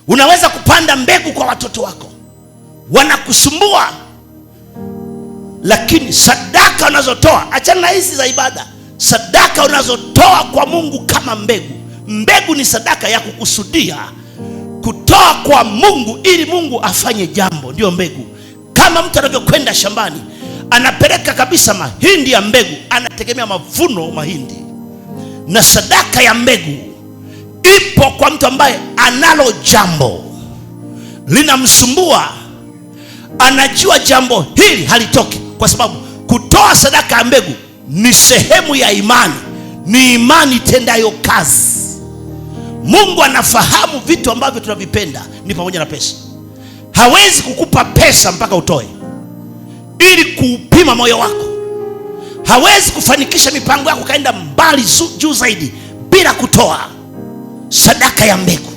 Unaweza kupanda mbegu kwa watoto wako, wanakusumbua, lakini sadaka unazotoa, achana na hizi za ibada, sadaka unazotoa kwa Mungu kama mbegu. Mbegu ni sadaka ya kukusudia kutoa kwa Mungu ili Mungu afanye jambo, ndiyo mbegu. Kama mtu anavyokwenda shambani, anapeleka kabisa mahindi ya mbegu, anategemea mavuno mahindi. Na sadaka ya mbegu ipo kwa mtu ambaye analo jambo linamsumbua, anajua jambo hili halitoki, kwa sababu kutoa sadaka ya mbegu ni sehemu ya imani, ni imani itendayo kazi. Mungu anafahamu vitu ambavyo tunavipenda ni pamoja na pesa. Hawezi kukupa pesa mpaka utoe, ili kuupima moyo wako. Hawezi kufanikisha mipango yako kaenda mbali juu zaidi bila kutoa sadaka ya mbegu.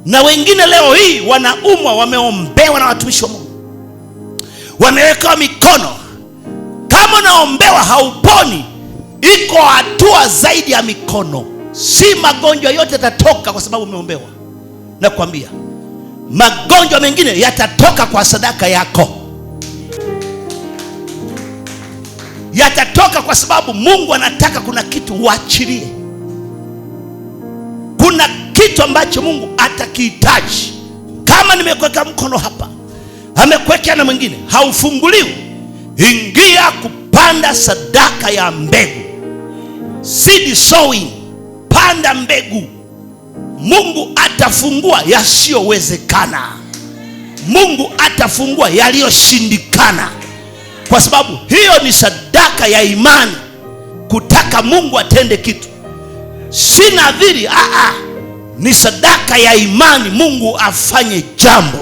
Na wengine leo hii wanaumwa, wameombewa na watumishi wa Mungu, wamewekewa mikono. Kama unaombewa hauponi, iko hatua zaidi ya mikono. Si magonjwa yote yatatoka kwa sababu umeombewa. Nakwambia magonjwa mengine yatatoka kwa sadaka yako, yatatoka kwa sababu Mungu anataka kuna kitu uachilie, kuna kitu ambacho Mungu atakihitaji. Kama nimekuweka mkono hapa, amekuwekea na mwingine, haufunguliwi. Ingia kupanda sadaka ya mbegu, seed sowing. Panda mbegu, Mungu atafungua yasiyowezekana. Mungu atafungua yaliyoshindikana, kwa sababu hiyo ni sadaka ya imani, kutaka Mungu atende kitu. Si nadhiri, ni sadaka ya imani, Mungu afanye jambo.